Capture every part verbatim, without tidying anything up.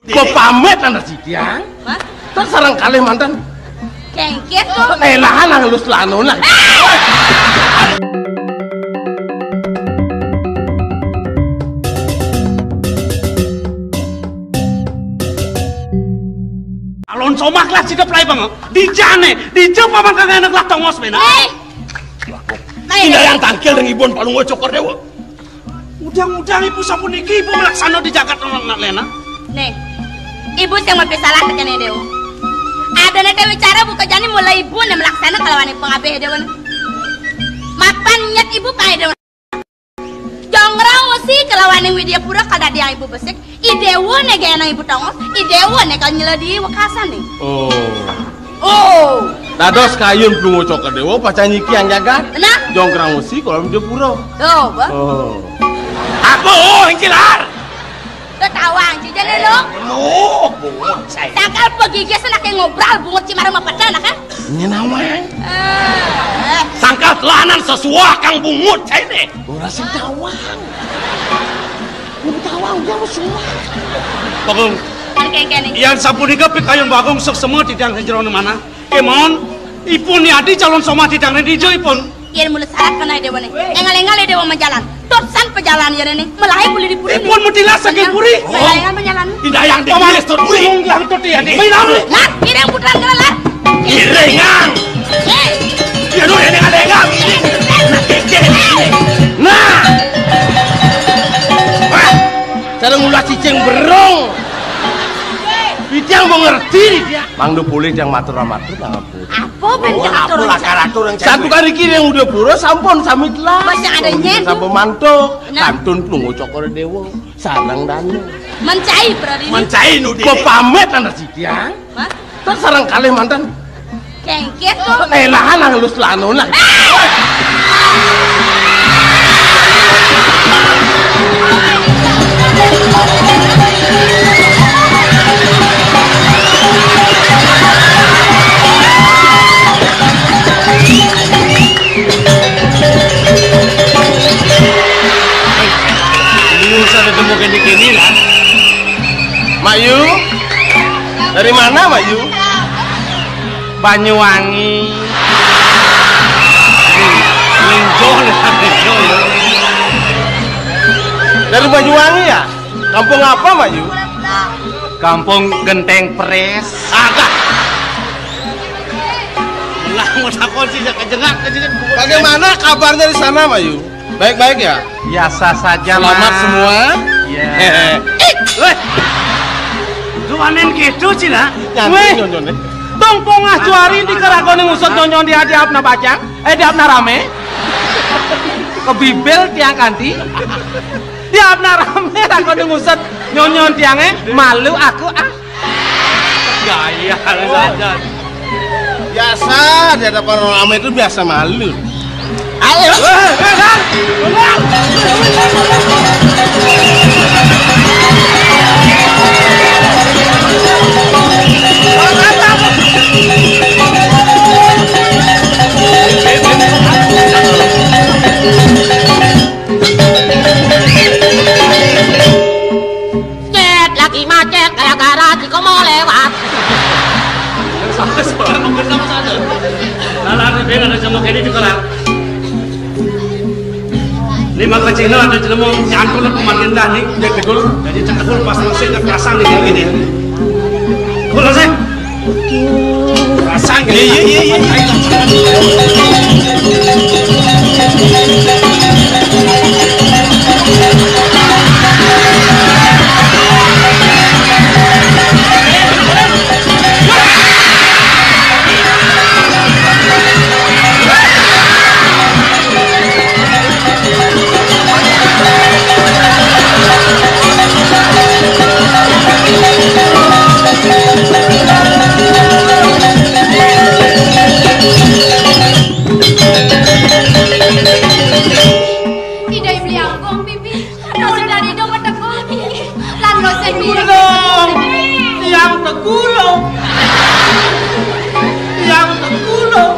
Bepamit anak sitiang. Hah? Terus sareng kalih manten. Kengkes to. Lelahan nang lus lanun lah. Alon somak lah sidep lai bang. Dijane, dija paman kang enek lah tongos bena. Hei. Indah yang tangkil dengan ibun Palungguh Cokor Dewa. Udang-udang ibu sapuniki ibu melaksana di jagat nang lena. Nih, ibu sing mapisalah tekene Dewa. Ada nete wicara buka jani mulai ibu ne melaksana kalawan pengabeh Dewa. Mapan nyet ibu pae Dewa. Jonggrang wesi kalawan Widya Pura kada diang ibu besik. I Dewa ne gena ibu tongos. I Dewa ne kal nyeledi wekasan nih. Oh. Oh. Dados kayun Palungguh Cokor Dewa pacang nyikiang jagat. Nah. Jonggrang wesi kalawan Widya Pura. Oh, ba. Oh. Aku, oh, Cilar. Ketawa anci jane lo. Loh, bungut saya. Sangkal pegigis anake ngobral bungut cimara mepeda anake. Ini nawang. Eh. Sangkal telanan sesuah kang bungut saya nih. Ora sing tawang. Ora tawang, dia mesti. Bagong. Kan kengkene. Yan sapunika pikayun Bagong seksema titiang sing jero manah. Kemon, ipun ni adi calon somah titiang ning dija ipun. Yen mula syarat kana dewa ne. Engal-engal dewa majalan. Tot san pejalan yen ne. Melahi puli di puri. Ipun mutilas saking puri. Engal-engal majalan. Indah yang ditulis tot puri. Nglang tot ya. Bilang. Lah, ini yang putaran kana lah. Iringan. Ya, lu ini ada yang nggak? Nah. Wah, cara ngulah cicing berung. Dia mau ngerti dia. Mang do boleh yang matur matur nang ampun. Apa ben Oh, atur apa lah karatur yang Satu kali kiri yang udah pura sampun samit lah. Masih ada nyen. Sampun mantuk. Nah. Kantun Palungguh Cokor Dewa. Sarang dana. Mencai berarti. Mencai nu dini. Bepamit anak sitiang. Hah? Terus sareng kalih manten. Kengkes to. Lelahan nang lus lanun lah. Ini usah ketemu kene-kene lah. Mak Yu? Dari mana, Mak Yu? Banyuwangi. Linjo, linjo, ya. Dari Banyuwangi, ya? Kampung apa, Mak Yu? Kampung Genteng Pres. Agak. Lah, mau takon sih, kejengak, kejengak. Bagaimana kabarnya di sana, Mak Yu? Baik-baik ya? Biasa saja, Selamat Mas. semua. Iya. Hehe. Weh. Duanen gitu, Cina. Nyantai Weh. nyonyon, eh. Tong pongah juari di keragoning usut nyonyon di hadiapna bajang, eh, hadiapna rame. Kebibil tiang kanti. Hadiapna rame ragoning usut nyonyon tiange, malu aku, ah. Gaya saja. Biasa, di hadapan orang ramai itu biasa malu. Ayo. Cet, lagi macet gara-gara si Komo lewat. Salah, salah, mungkin sama saja. Lalu ada band ada sama Kenny juga lah. Lima ke Cina ada jelema nyantol pemanggil dah ni. Dia tegul. Jadi cek tegul pas masuk ke pasang ni kayak gini. Tegul lah sih. Pasang. Iya, iya, iya, iya. Ida ibli angkong, Bibi. Karena sudah ridho bertekun. Lan lo sing mirip. Dong. Yang tegulung. Yang tegulung.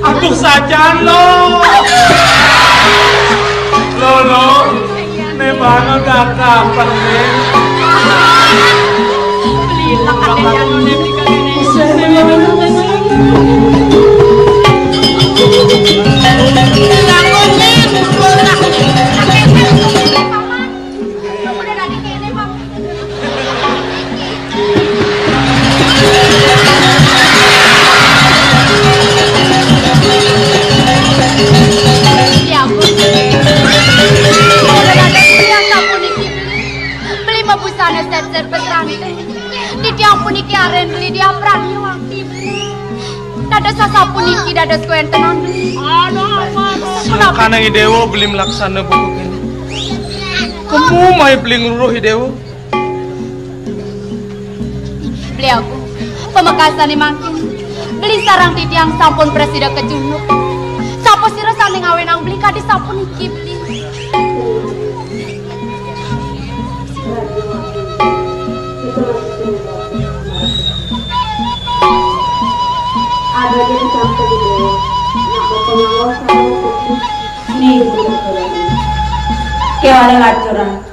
Aduh, sajan lo. Lo, lo. Memang gak kapan, nih. Ya ampun. Ora ada kuliah sapuniki. Beli mah busana set-set pesantren. Titiang puniki aren beli di apran nyuwakti. Dados sasapuniki dados kuentenan. Aduh, ampun. Silakan Ida Déwa beli melaksana buku kene. Kemu mai beli ngluruh Ida Déwa. Beli Agung, pamekasane mangkin. Beli sareng titiang sampun prasida kecunduk. Sapa sira sane ngawenang beli kadi sapuniki, beli? Ada jadi sampai di bawah. Nak berpengaruh kalau. Nih, kewala lacuran.